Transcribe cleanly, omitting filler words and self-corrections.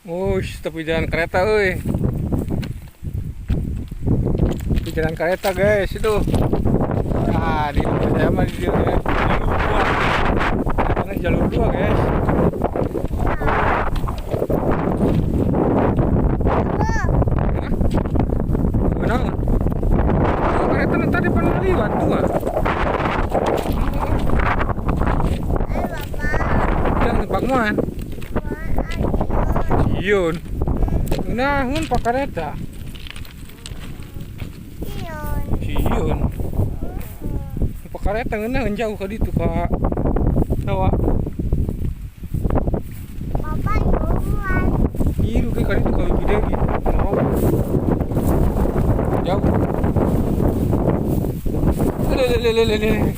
Wush, tepi jalan kereta euy. Tepi jalan kereta, guys, itu. Nah, di rumah saya mah di dieu, guys. Jalur dua. Karena jalur dua, guys. Apa? Hah? Kenapa? Oh, kereta nu tadi pernah liwat dua. Eh, Bapak. Jangan tempat mana? Sieun. Naon pak kereta? Sieun. Sieun. Pak kereta ngeunaheun jauh ka ditu ka sawah. Bapak duluan. Ieu ke ka ditu ka Bibi Dewi. Oh. Jauh. Lele lele lele.